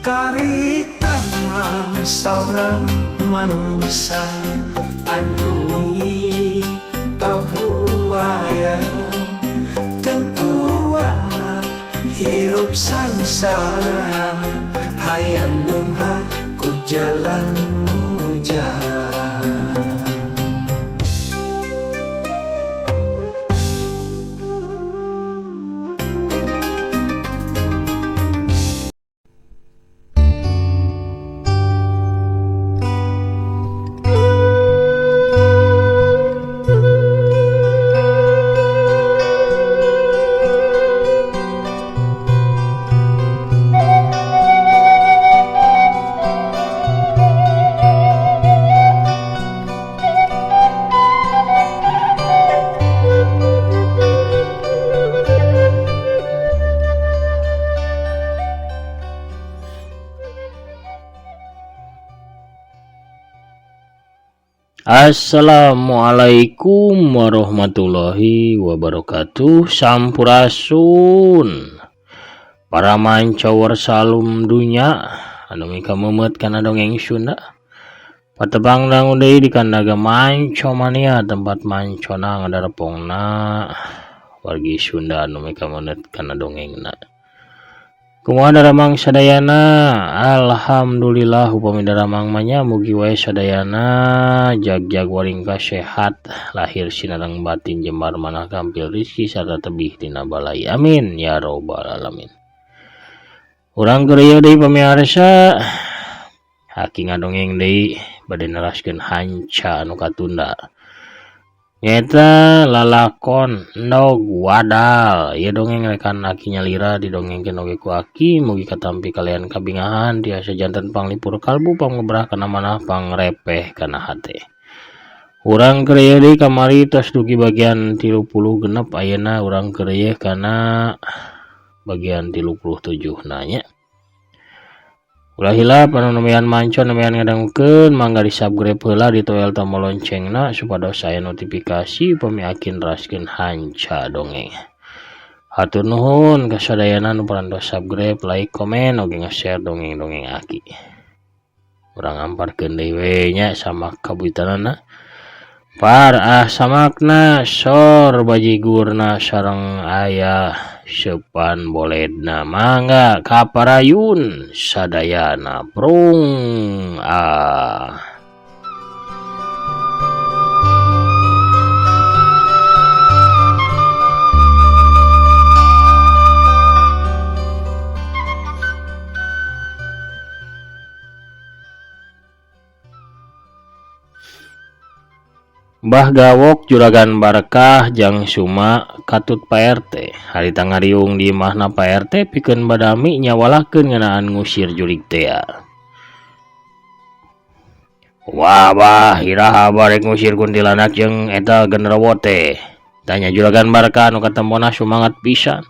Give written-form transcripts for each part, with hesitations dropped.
Karitan saurang manusia anu pabuaya tentuana hirup sangsara hayang beunghar ku jalan mujaha. Assalamualaikum warahmatullahi wabarakatuh. Sampurasun para mancawer salum dunya anu mikamemeut kana dongeng Sunda. Patepang dangu deui di kandaga Manco Mania, tempat mancona ngadarepongna wargi Sunda anu mikameuneuh kana dongengna. Kumaha daramang sadayana? Alhamdulillah upami daramang mah nya mugi wae sadayana jagjag waringka sehat lahir sinareng batin jembar manah gampil rizki sarta tebih tina balai, amin ya robbal alamin. Urang keur ieu deui pamiarsa, Aki ngadongeng deui bade neraskeun hanca anu katunda nyaeta lalakon Endog Wadal. Ieu dongeng rekan Aki nyalira didongengkeun oge ku Aki, mugi katampi kalian kabingahan tiasa janten panglipur kalbu, pangobrah kana manah, pangrepeh kana hate. Urang keur ieu deui, kamari tos dugi bagian 36, ayeuna urang keur ieu kana bagian 37 nanya. Ulah hilap anu nembean manco, nembean ngadangukeun, mangga di subscribe heula, ditoel tombol loncengna supados aya notifikasi upami Aki neraskeun hanca dongeng. Hatur nuhun kasadayana nu parantos subscribe, like, komen, oge nge-share dongeng-dongeng Aki. Urang amparkeun deui we nya sama kabuitanana. Par ah samakna sor bajigurna sareng aya seupan boledna, mangga kaparayun sadayana prung ah. Mbah Gawok, Juragan Barkah jang Suma katut Pak RT harita ngariung di imahna Pak RT pikeun badami nyawalahkeun ngeunaan ngusir jurig tea. Wah bah, iraha barek ngusir kuntilanak jeung eta genderowo teh? Tanya Juragan Barkah nu katempona sumangat pisan.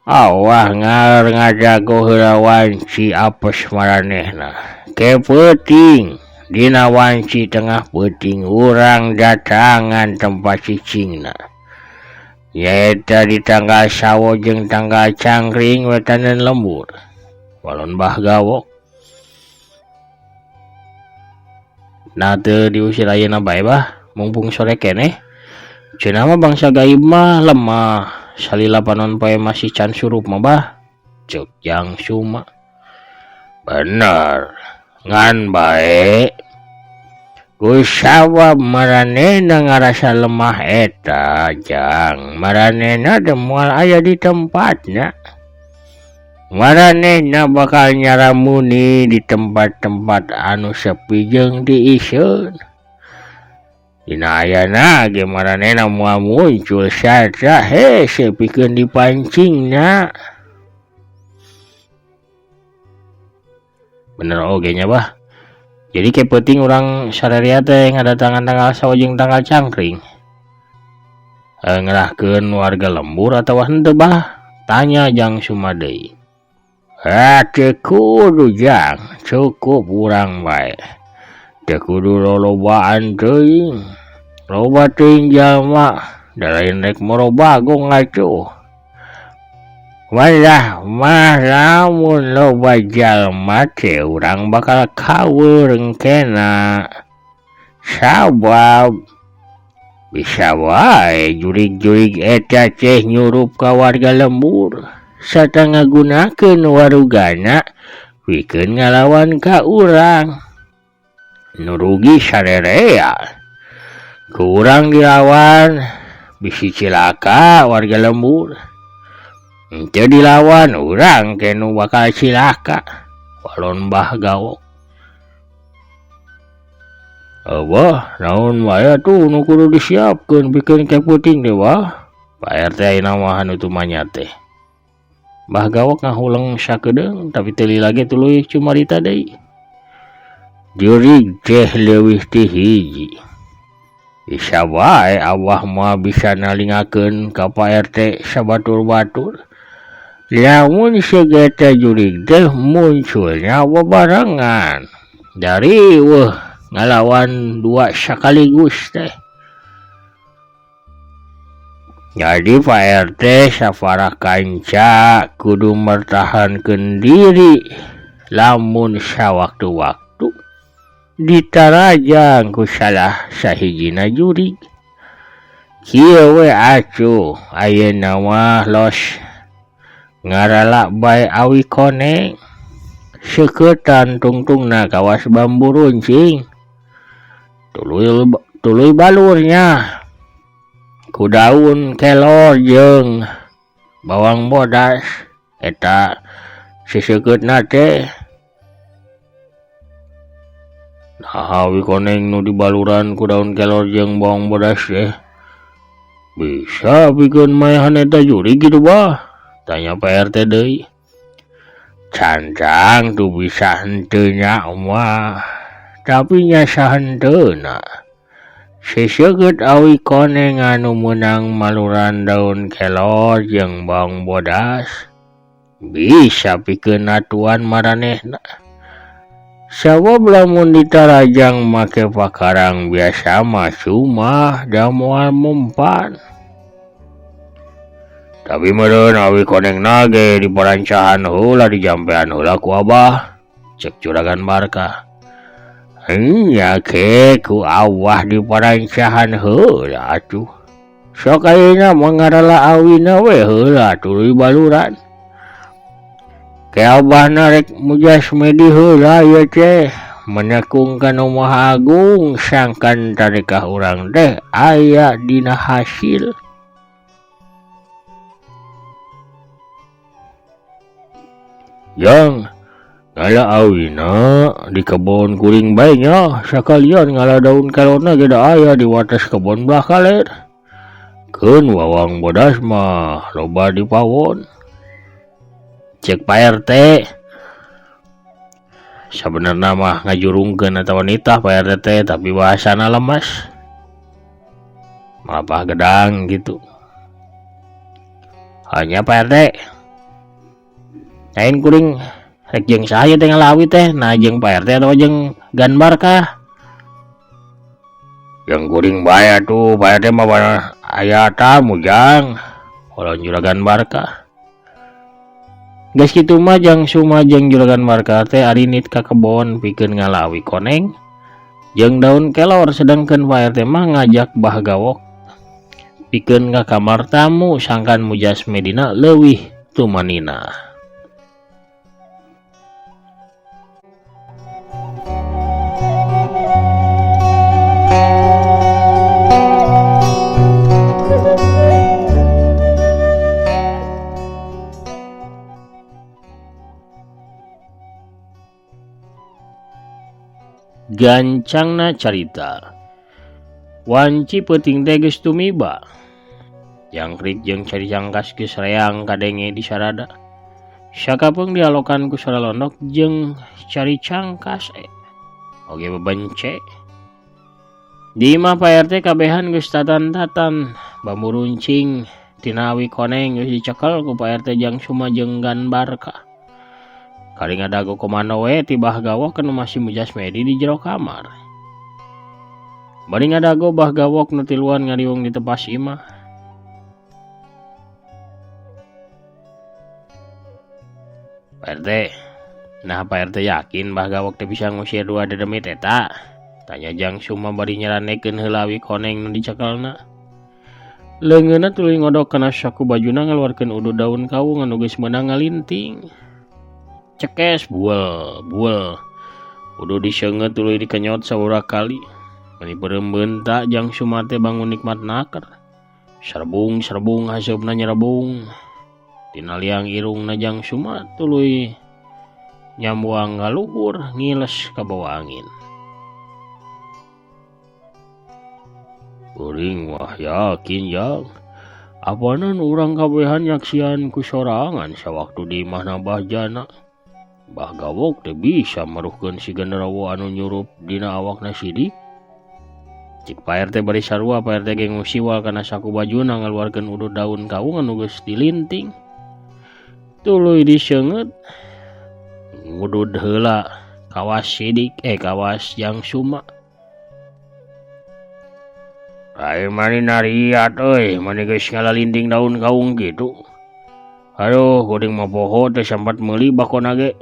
Awah ngar ngadago heula wanci apes maranehna. Ke peuting dina wanci tengah peuting urang datangan tempat cicingna. Nyaeta di tanggal sawo jeung tanggal cangkring wetaneun lembur. Walon Bah Gawok. Nah teu diusir ayeuna bae bah, mumpung sore keneh. Cenah mah bangsa gaib mah lemah, salila panon poe masih can surup mah bah. Ceuk Jang Suma. Bener, ngan bae. Kusawab maranehna ngarasa lemah eta jang, maranehna teh moal aya di tempatna. Maranehna bakal nyaramuni di tempat-tempat anu sepi jeung diiseun. Dina ayana ge maranehna moal muncul sarta hese pikeun dipancingna. Bener oge nya bah. Jadi ke peuting urang sarerea teh ngadatangan tanggal sawo jeung tanggal cangkring. Ngerahkeun warga lembur atawa henteu bah? Tanya Jang Suma deui. Ah, teu kudu jang, cukup urang bae. Teu kudu lolobaan teuing. Loba teuing jalma, da lain rek moro bagong atuh. Walah mah lamun loba jalma teh urang bakal kawur engkena. Sabab bisa wae jurig-jurig eta teh nyurup ka warga lembur sarta ngagunakeun warugana pikeun ngalawan ka urang. Nu rugi sarerea. Ku urang dilawan bisi cilaka warga lembur. Henteu dilawan urang ke nu bakal cilaka. Walon Bah Gawok. Abah, naon wae atuh nu kudu disiapkeun pikeun ke peuting teh Bah? Pak RT ayeuna mah anu tumanya teh. Bah Gawok ngahuleng sakedeung tapi teu lila ge tuluy cumarita deui. Jurig teh leuwih ti hiji. Bisa wae Abah mah bisa nalingakeun ka Pak RT sabatur-batur. Lamun segeta jurig teh munculnya bebarengan. Dari weuh ngalawan dua sekaligus teh. Jadi Pak RT sapara kanca kudu mertahankeun diri lamun sawaktu-waktu ditarajang ku salah sahijina jurig. Kieu we atuh ayeuna mah los ngarala bae awi koneng seuketan tungtungna kawas bambu runcing. Tuluy balurnya ku daun kelor jeung bawang bodas eta siseukeutna teh. Nah, awi koneng nu dibaluran ku daun kelor jeung bawang bodas teh bisa pikeun maehan eta jurig kitu Bah? Tanya Pak RT deui. Cancang tuh bisa henteu nya mah, tapi nya sahenteuna. Siseukeut awi koneng anu meunang maluran daun kelor jeung bawang bodas bisa pikeun atuan maranehna. Sabab lamun ditarajang make pakarang biasa mah cuma da moal mempan. Tapi meureun awi konengna ge diparancahan heula dijampean heula ku Abah, cek Juragan Barkah. Nya ke ku Abah diparancahan heula atuh. Sok ayeuna mah ngarala awina we heula tuluy baluran. Ke Abahna rek mujasmedi heula ieu teh menekung ka Nu Maha Agung sangkan tarekah urang teh aya dina hasil. Jang ngala awina di kebon kuring bae nya sakalian ngala daun kelorna ge da aya di wates kebon belah kaler. Keun wawang bodas mah loba di pawon. Cek Pak RT. Sabenerna mah ngajurungkeun atawa nitah Pak RT teh tapi bahasana lemas. Malapah gedang gitu. Hanya Pak RT. Lain kuring rek jeung saha teh ngala awi teh, nah jeung Pak RT atawa jeung Gan Barkah. Jeung kuring bae atuh Pak RT mah aya tamu jang. Kolon Juragan Barkah. Geus kitu mah Jang Suma jeung Juragan Barkah teh arinit ka kebon pikeun ngala awi koneng jeung daun kelor, sedangkeun Pak RT mah ngajak Bah Gawok pikeun ka kamar tamu sangkan mujasmedina leuwih tumanina. Gancangna carita. Wanci peuting teh geus tumiba. Jangkrik jeung cari cangkas geus reang kadenge di sarada. Sakapeung dialokan ku sora londok jeung cari cangkas oge bebence. Di imah Pak RT kabehan geus tatan-tatan, bambu runcing tina awi koneng geus dicekel ku Pak RT Jang Suma jeung Gan Barkah. Kali ngadago komando we ti Bah Gawok nu masih mujasmedi di jero kamar. Bari ngadago Bah Gawok nu tiluan ngariung di tepas imah. Pak RT, nah Pak RT yakin Bah Gawok teh bisa ngusir dua dedemit eta? Tanya Jang Suma bari nyeranekeun heula awi koneng nu dicekelna. Leungeunna tuluy ngodok kana saku bajuna ngaluarkeun udud daun kawung anu geus meunang ngalinting. Cekes buel buel. Udud diseungeut tuluy dikenyot sababaraha kali. Mani beureum beunta Jang Suma teh bangun nikmat naker. Serbung-serbung haseupna nyerebung. Tina liang irungna Jang Suma tuluy nyambuang ka luhur ngiles kabawa angin. Kuring mah yakin Jang. Apanan urang kabehan nyaksian ku sorangan sawaktu di imahna Bah Jana. Bah Gawok teh bisa meruhkeun si genderowo anu nyurup dina awakna sidik. Cik Pak RT bari sarua Pak RT ge ngusiwal kana saku bajuna ngaluarkeun udud daun kawung anu geus dilinting. Tuluy diseungeut ngudud heula kawas sidik kawas Jang Suma. Ai mani nariat euy, mani geus ngalalinting daun kawung kitu. Aduh, kuring mah poho teh sampat meuli bakona ge.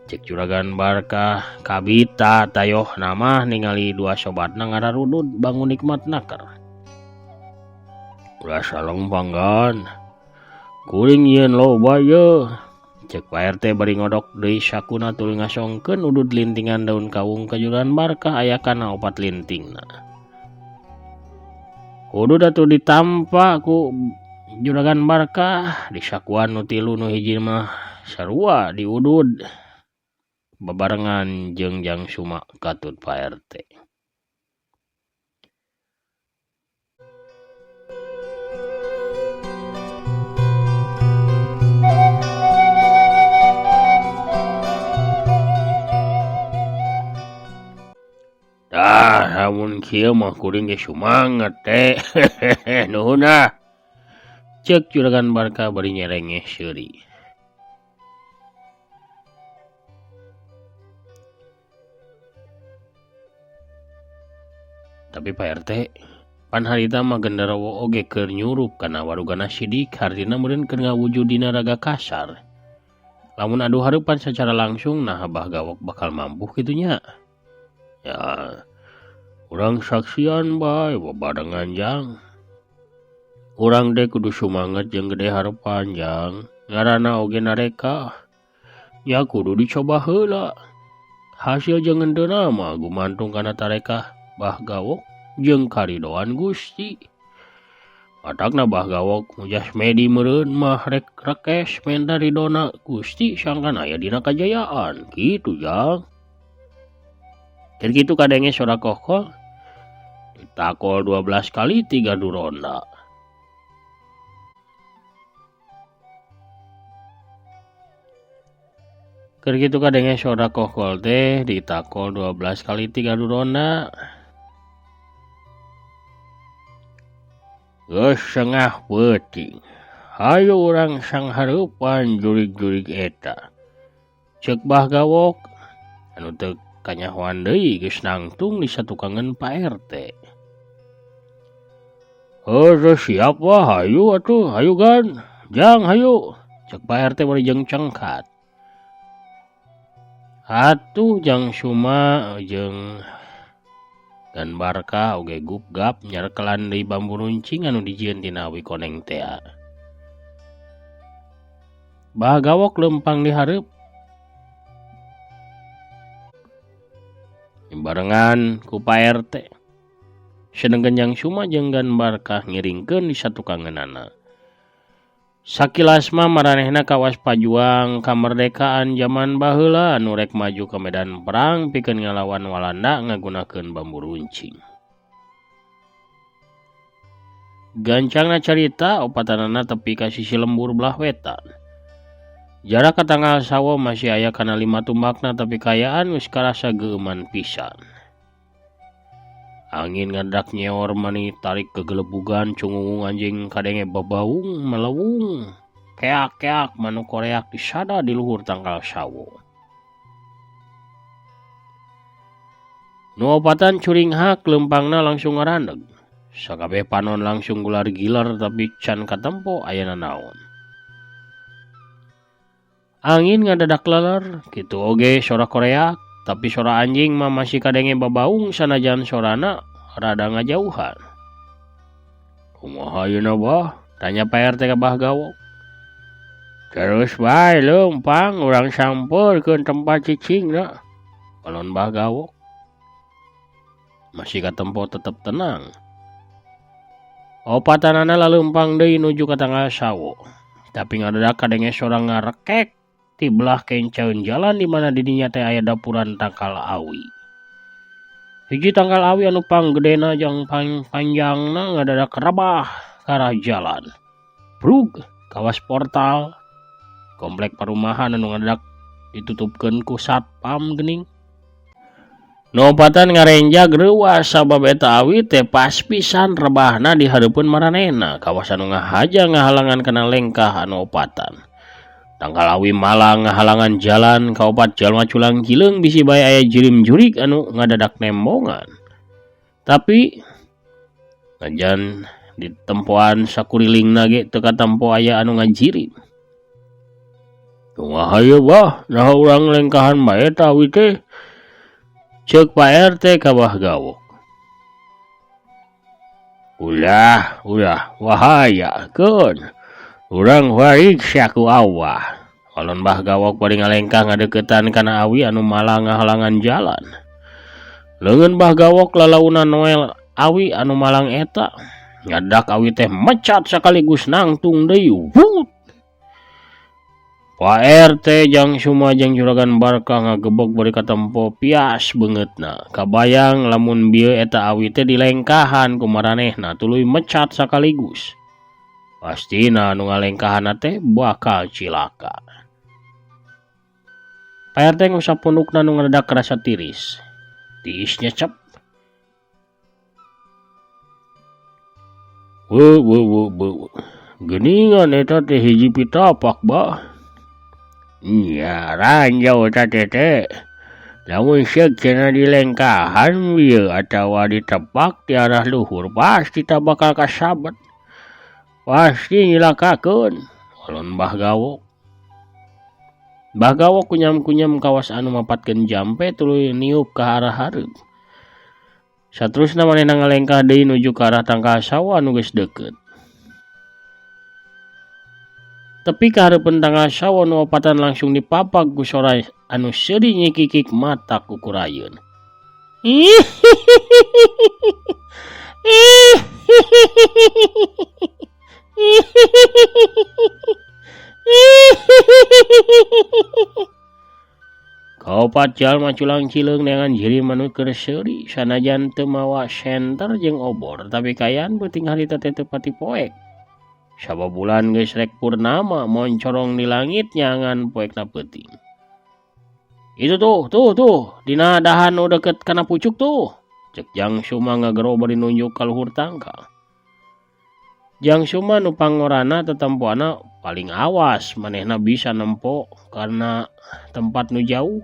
Cek Juragan Barkah kabita tayoh nama ningali dua sobatna ngararudud bangun nikmat naker. Ulah salempanggan. Kuring yeun loba ye. Cek Pak RT bari ngodok deui sakuna tuluy ngasongkeun udud lintingan daun kawung ka Juragan Barkah aya kana opat lintingna. Udud atuh ditampa ku Juragan Barkah disakuan nu tilu nu hiji mah sarua diudud babarengan jeung Jang Suma katut Pak RT. Dah, lamun kieu mah kuring ge sumanget teh. Nuhun ah. Ceuk Juragan Barkah bari nyerengeh seuri. Tapi Pak RT, pan harita mah genderowo oge keur nyurup kana warugana sidik hartina meureun keur ngawujud dina raga kasar. Lamun adu hareupan secara langsung nah Bah Gawok bakal mampu kitu nya. Ya, urang saksian bae babarengan Jang. Urang teh kudu sumanget jeung gede harepan Jang. Ngaranna oge nareka. Ya kudu dicoba heula. Hasil jeung henteuna mah gumantung kana tarekah Bah Gawok jeung karidoan Gusti. Matakna Bah Gawok mujas medi meureun mah rek rekes menta ridona Gusti sangkan aya dina kajayaan kitu Jang. Keur kitu kadenge sora kokol ditakol 12 kali 3 duronda. Keur kitu kadenge sora kokol teh ditakol 12 kali 3 duronda. Geus sengah peuting. Hayu urang sanghareupan jurig-jurig eta. Ceuk Bah Gawok anu teu kanyahoan deui geus nangtung di satukangeun Pak RT. Heuh, siap wah, hayu atuh, hayu gan. Jang hayu. Ceuk Pak RT bari jeung cengkat. Atuh Jang Suma jeung Gan Barkah oge gupgap nyarekelan deui bambu runcing anu dijieun tina awi koneng tea. Bah Gawok leumpang di hareup. Barengan ku Pak RT. Sedengkeun Jang Suma jeung Gan Barkah ngiringkeun di satukangeunana. Sakilas mah maranehna kawas pajuang kamerdekaan jaman baheula anu rek maju ka medan perang pikeun ngalawan Walanda ngagunakeun bambu runcing. Gancangna carita opatanana tepi ka sisi lembur belah wetan. Jarak ka tanggal sawo masih aya kana 5 tumbakna tapi kayaan geus karasa geueuman pisan. Angin ngadak nyeor mani tarik kegelebugan cungungung anjing kadenge babaung melewung. Keak-keak manuk koreak disada di luhur tangkal sawo. Nu opatan curinghak lempangna langsung ngarandeg. Sakabeh panon langsung gular gilar tapi can katempo ayana naon. Angin ngadadak leler, kitu oge sora koreak, tapi sora anjing mah masih kadenge babaung sanajan sorana rada ngajauhan. Kumaha ayeuna bah? Tanya Pak RT ka Bah Gawok. Terus bae leumpang urang sampeurkeun tempat cicingna. Balon Bah Gawok. Masih katempo tetep tenang. Opatanana laleumpang deui nuju ka tangkal sawo. Tapi ngadadak kadenge sora ngarekek ti belah kencaeun jalan di mana didinya teh aya dapuran tangkal awi. Hiji tangkal awi anu panggedena jeung panjangna ngadadak rebah ka arah jalan. Brug kawas portal komplek parumahan anu ngadadak ditutupkeun ku satpam geuning. Nu opatan ngarenjag reuas sabab eta awi teh pas pisan rebahna di hareupeun maranehna kawas anu ngahaja ngahalangan kana lengkah anu opatan. Tangkal awi malang ngahalangan jalan kaopat jalma culang cileung bisi bae aya jirim jurig anu ngadadak nembongan. Tapi najan di tempoan sakurilingna ge teu katempo aya anu ngajirim. Kumaha ieu bah, naha urang lengkahan bae eta awi teh? Ceuk Pak RT ka Bah Gawok. Ulah, ulah, wahayakeun. Urang pariksa ku awah. Walon Bah Gawok bari ngalengkah ngadeukeutan kana awi anu malang ngahalangan jalan. Leungeun Bah Gawok lalauna noel awi anu malang eta. Ngadak awi teh mecat sakaligus nangtung deui. Wut! Pak RT jang Suma jeung Juragan Barkah ngagebeg bari katempo pias beungeutna. Kabayang lamun bieu eta awi teh dilengkahan ku maranehna tuluy mecat sakaligus. Pastina anu ngalengkahanna teh bakal cilaka. Pak RT ngusap pundukna nu ngadadak karasa tiris. Tiis nyecep. Weuh weuh weuh weuh. Geuningan eta teh hiji pitapak bah. Nya ranjau eta teh. Lamun seuk cenah dilengkahan bieu atawa ditepak di arah luhur pasti tak bakal kasabet. Pasti nyilakakeun. Walon Bah Gawok. Bah Gawok kunyam-kunyam kawas anu mapatkeun jampe tuluy niup ka arah hareup. Saterusna manehna ngalengkah deui nuju ka arah tangkal sawo anu geus deukeut. Tepi ka hareupeun tangkal sawo nu opatan langsung dipapag ku sora anu seuri nyikikik mata kukurayeun. Kaopat jalma culang cileung neangan jirim anu keur seuri sanajan teu mawa senter jeung obor tapi kaayaan peuting harita teh teu pati poek. Sabab bulan geus rek purnama moncorong di langit nyangan poekna peuting. Itu tuh, tuh, tuh, dina dahan nu deukeut kana pucuk tuh. Cek Jang Suma ngagero bari nunjuk ka luhur tangkal. Jang Suma nu pangorana tetempoana paling awas manehna bisa nempo karena tempat nu jauh.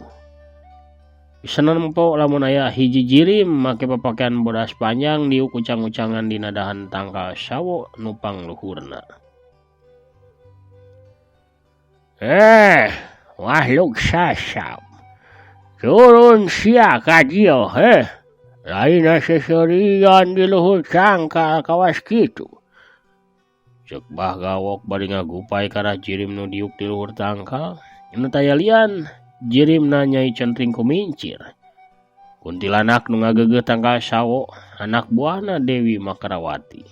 Bisa nempo lamun aya hiji jirim make papakaian bodas panjang diuk ucang-ucangan dina dahan tangkal sawo nu pangluhurna. Makhluk sasap. Turun sia ka dieu heh. Lainna seserian di luhur tangkal kawas kitu. Ceuk Bah Gawok bari ngagupai ka arah jirim nu diuk di luhur tangkal. Nu taya lian jirimna Nyai Centring Kumincir. Kuntilanak nu ngageugeuh tangkal sawo, anak buahna Dewi Makarawati.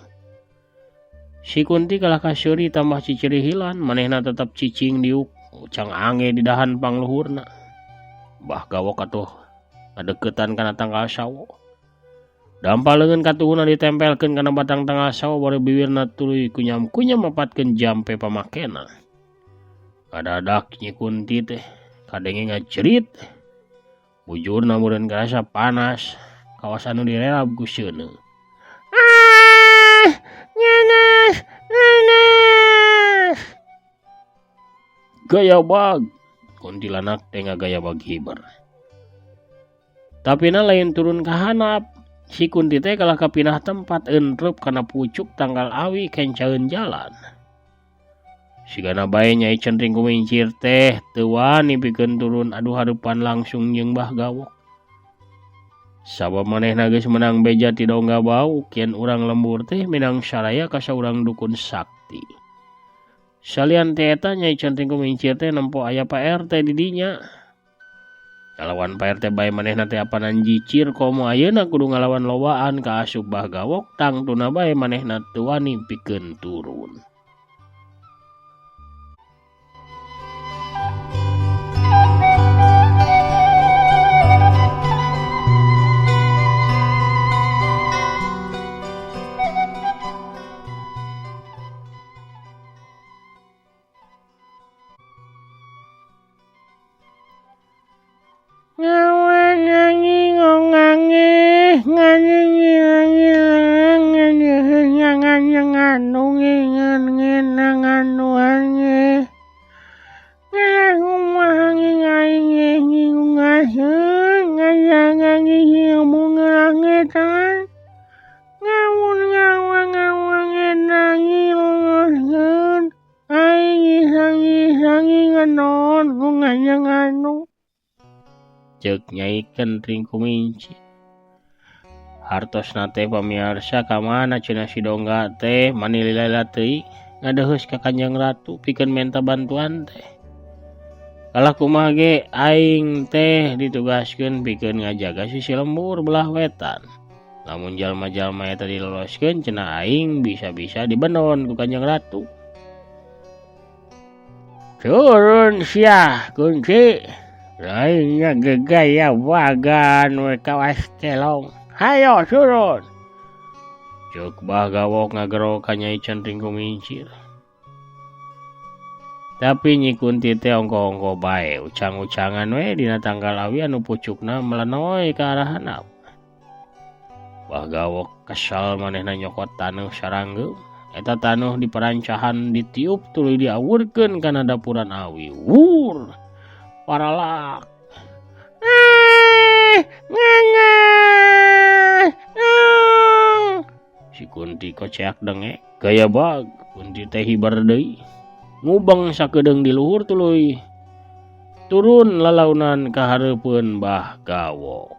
Si Kunti kalah kaseuri tambah cicirihilan, manehna tetep cicing diuk ucang ange di dahan pangluhurna. Bah Gawok atuh ngadeuketan kana tangkal sawo. Dampal leungeun katuhuna ditempelkeun kana batang tangkal sawo bari biwirna tuluy kunyam-kunyam mapatkeun jampe pamakena. Kadadak Nyi Kunti teh kadenge ngajerit. Bujurna meureun karasa panas, kawasan nu direlab ku seuneu. Ah, nyanas, nyanas. Gaya bag, kuntilanak teh ngagaya bag hiber. Tapina lain turun ka handap. Si Kunti teh kalah kapinah tempat entrep kana pucuk tangkal awi kencaeun jalan. Sigana bae Nyai Centring Kumincir teh teu wani pikeun turun adu hareupan langsung jeung Bah Gawok. Sabab manehna geus meunang beja ti Dongga Bauk yen urang lembur teh minang saraya ka saurang dukun sakti. Salian ti eta Nyai Centring Kumincir teh nempo aya Pak RT di dinya. Ngalawan Pak RT bae manehna teh apanan jicir komo ayeuna kudu ngalawan lowaan ka asup Bah Gawok tangtuna bae manehna teu wani pikeun turun. Ceuk Nyai Centring Kumincir. Hartosna teh pamiarsa ka mana cenah si Dongga teh mani lila-lila teuing ngadeheus ka Kanjeng Ratu pikeun menta bantuan teh. Kalah kumaha ge aing teh ditugaskeun pikeun ngajaga sisi lembur belah wetan. Lamun jalma-jalma eta diloloskeun cenah aing bisa-bisa dibenon ku Kanjeng Ratu. Turun sia Kunti. Lainnya gegaya wagan we kawas kelong. Hayo turun. Ceuk Bah Gawok ngagero ka Nyai Centring Kumincir. Tapi Nyi Kunti teh ongko-ongko bae, ucang-ucangan we dina tangkal awi anu pucukna melenoy ka arah handap. Bah Gawok kesal manehna nyokot taneuh saranggeum. Eta taneuh diperancahan ditiup tuluy diawurkeun kana dapuran awi. Wur! Paralak. Si Kunti koceak dengek, gaya bag, Kunti teh hibar deui. Ngubeng sakedeung di luhur tuluy turun lalaunan ka hareupeun Bah Gawok.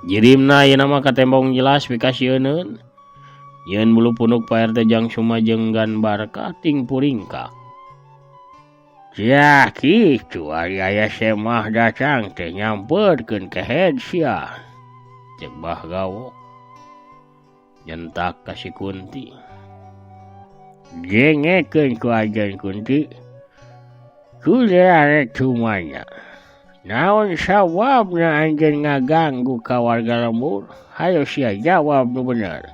Jirimna ayeuna mah katembong jelas pikasieuneun. Nyeun bulu punuk Pak RT Jang Suma jeung Gan Barka ting puringkak. Ya kitu ari aya semah datang teh nyamperkeun kehed sia. Ceuk Bah Gawok. Nyentak ka si Kunti. Dengekeun ku ajen Kunti. Kuda arek tumanya. Naon sawabna anjeun ngaganggu ka warga lembur? Hayo sia jawab nu bener.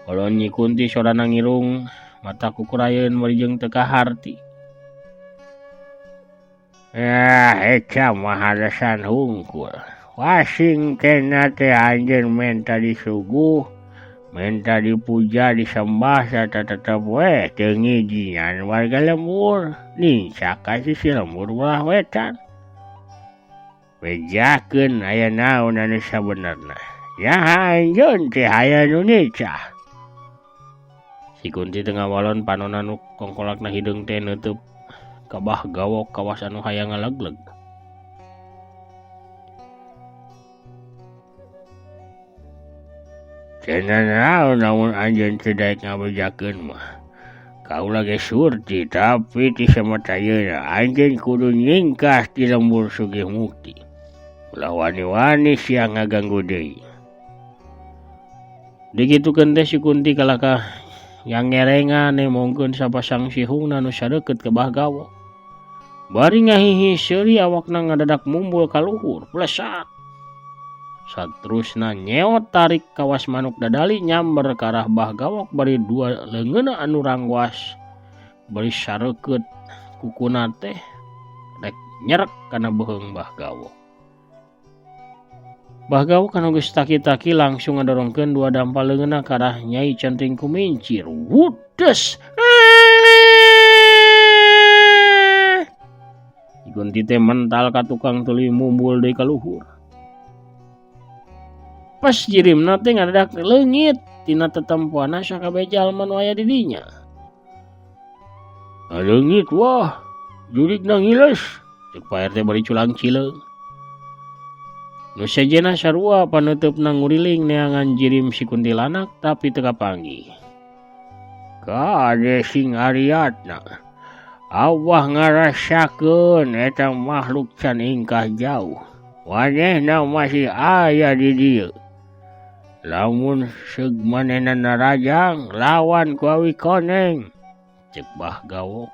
Kolon Nyi Kunti sorana ngirung mata kukurayeun bari jeung teu kaharti. Eta mah harasan hungkul. Wasing kena teh anjeun menta disuguh, menta dipuja, disembah sarta tetep we teu ngijinan warga lembur. Nincak ka sisi lembur belah wetan. Bejakeun aya naon anu sabenerna. Nyaha anjeun teh aya nu nicah. Si Kunti teu ngawalon panonna nu kongkolakna hideung teh neuteub ka Bah Gawok kawas anu hayang ngalegleg. Cenah naon lamun anjeun teu daek ngabejakeun mah. Kaula ge surti tapi ti samata ayeuna anjeun kudu nyingkah ti lembur Sugih Mukti. Ulah wani-wani sia ngaganggu deui. Digitukeun teh si Kunti kalahkah yang ngerengan nemongkeun sapasang sihungna nu sadeukeut ka Bah Gawok. Bari ngahihi seuri awakna ngadadak mumbul ka luhur, plesak. Saterusna nyeot tarik kawas manuk dadali nyamber ka arah Bah Gawok bari dua leungeunna anu rangwas bari sareukeut kukuna teh rek nyerek kana beuheung Bah Gawok. Bah Gawok anu geus taki-taki langsung ngadorongkeun dua dampal leungeunna ka arah Nyai Centring Kumincir. Wudes! Si kunti teh mental ka tukang tuluy mumbul deui ka luhur. Pas jirimna teh ngadadak leungit tina tetempoanna sakabeh jalma nu aya di dinya. Leungit wah, jurigna ngiles, cek Pak RT bari culang cileung. Nu sejenna sarua paneuteup nguriling neangan jirim si kuntilanak tapi teu kapanggih. Kade sing ariatna. Abah ngarasakeun eta makhluk can ingkah jauh. Manehna masih aya di dieu. Lamun seug manehna narajang lawan ku awi koneng. Cek Bah Gawok.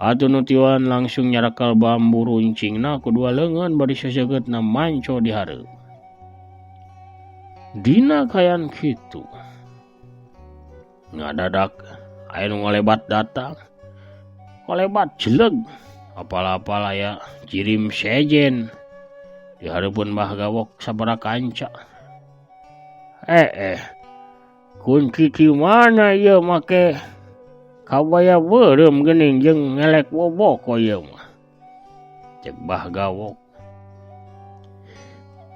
Atuh nu tiwan langsung nyarakal bambu runcingna ku dua leungeun bari seseukeutna manco di hareup. Dina kayan kitu. Ngadadak aya nu ngolebat datang. Ngolebat jeleg. Apal-apal aya jirim sejen. Di hareupeun Bah Gawok sabaraha kanca. Kunci di mana ieu make kabaya beureum geuning jeung ngelek boboko ieu mah. Cek Bah Gawok.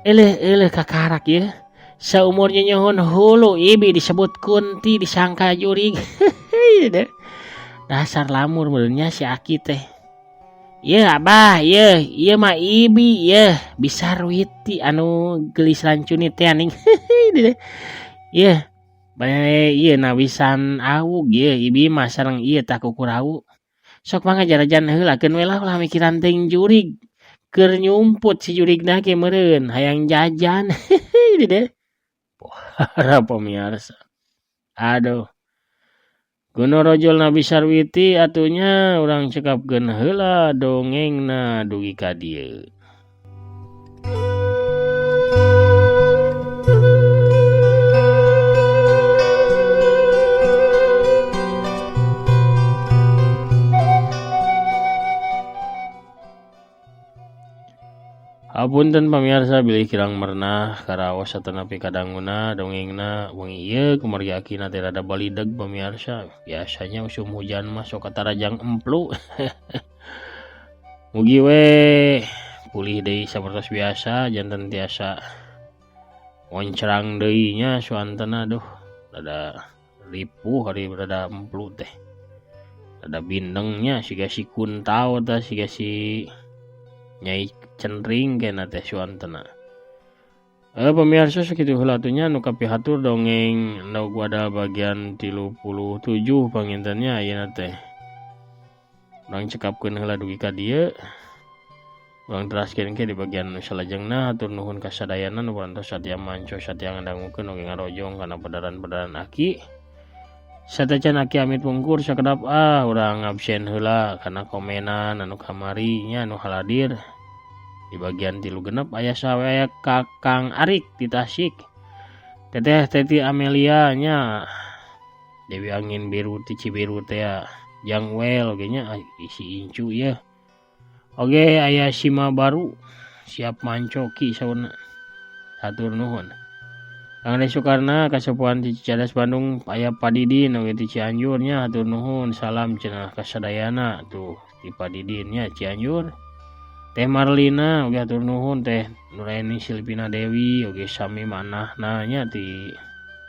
Eleh-eleh kakarak ieu. Saumur nyohon hulu ibi disebut kunti disangka jurig. Dasar lamur meureunnya si Aki teh. Ieu Abah, ieu ieu mah ibi ieu bisa ruiti anu geulis lancuni teh aning. Ieu bae ieu nawisan awug ieu ibi mah sareng ieu tah kukurawu. Sok mangga jarajan heula keun we lah ulah mikiran teuing jurig. Keur nyumput si jurigna ge meureun hayang jajan. Para pemirsa. Aduh. Kuno rojol Nabi Sarwiti atunya urang cekapkeun heula dongengna dugi ka dieu. Hapunten pamirsa bilih kirang merenah karaos atanapi kadanguna dongengna wengi ieu kumargi akina teh rada balideg pamirsa. Biasanya usum hujan mah sok katarajang emplu. Mugi we pulih deui sapertos biasa janten tiasa ngoncrang deui nya suantena duh rada ripuh ari rada emplu teh. Rada bindengnya siga si kuntau tah siga si Nyai Centring kena teh suantena. Pemirsa sakitu heula atuh nya nu kapihatur dongeng Endog Wadal bagian 37 pangintennya ayeuna teh. Urang cekapkeun heula dugi ka dieu. Urang teraskeun ke di bagian nu salajengna. Hatur nuhun ka sadayana nu parantos satia manco satia ngadangukeun oge ngarojong kana pedaran-pedaran aki. Satacan aki amit pungkur sakedap urang absen heula kana komenan anu kamari nya anu haladir. Di bagian 36 aya sawe aya Kakang Arik di Tasik. Teteh Teti Amelia nya Dewi Angin Biru ti Cibiru teh Jang Wel oge nya isi incu ieu. Oge aya Sima Baru siap mancoki sauna. Hatur nuhun. Kang Ade Soekarna kasepuhan ti Cicadas Bandung aya Padidin oge ti Cianjur nya hatur nuhun salam cenah kasadayana tuh ti Padidin nya Cianjur. Teh Marlina oge hatur nuhun teh Nuraini Silvina Dewi oge sami manahna nya ti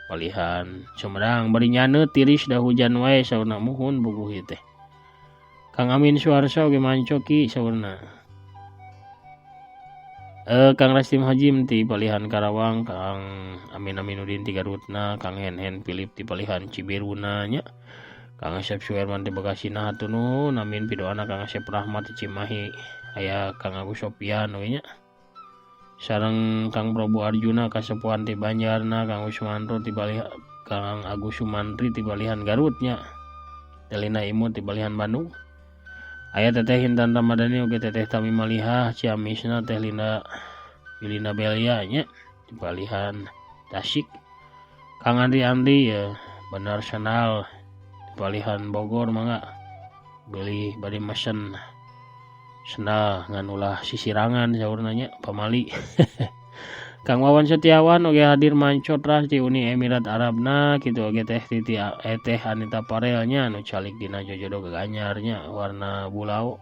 palihan Sumedang bari nyaneut tiris da hujan wae saurna muhun buguh ieu teh. Kang Amin Suwarso oge mancoki saurna. Kang Rastim Hajim ti palihan Karawang, Kang Amin Aminudin ti Garutna, Kang Henhen Philip ti palihan Cibiruna nya. Kang Asep Suherman ti Bekasina hatur nuhun, amin pidoana Kang Asep Rahmat ti Cimahi. Aya Kang Agus Sopian oge nya. Sareng Kang Prabu Arjuna kasepuhan ti Banjarna, Kang Usmanto ti Balihan, Kang Agus Sumantri ti Balihan Garut nya. Telina Imut ti Balihan Bandung. Aya Teteh Intan Ramadhani oge Teteh Tami Malihah Ciamisna Teh Linda Yulina Belia nya ti Balihan Tasik. Kang Andri Andri ya benar senal ti Balihan Bogor mangga beli bade mesen sendal ngan ulah sisirangan saurna nya pamali. Kang Wawan Setiawan oge hadir manco tras di Uni Emirat Arabna kitu oge teh Titi teh Anita Parel nya anu calik dina jojodo gaganyar nya warna bulau.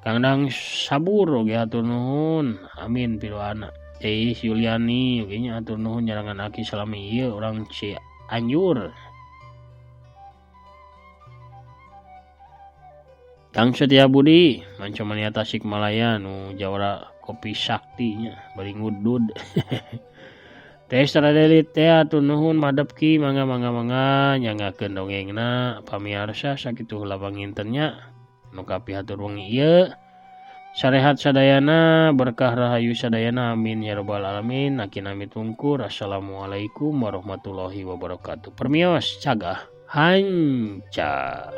Kang Dang Sabur oge hatur nuhun amin pidoana. Teh Yuliani oge nya hatur nuhun nyarangan aki salami ieu urang Cianjur. Kang Setia Budi Manco Mania Tasikmalaya nu jawara kopi sakti nya bari ngudud. Teh Deli teh hatur nuhun madep ki mangga mangga mangga nyanggakeun dongengna pamiarsa sakitu heula panginten nya. Nu kapihatur wengi ieu sarehat sadayana berkah rahayu sadayana amin ya rabbal alamin. Aki nami tungkur. Assalamualaikum warahmatullahi wabarakatuh. Permios cagah hanca.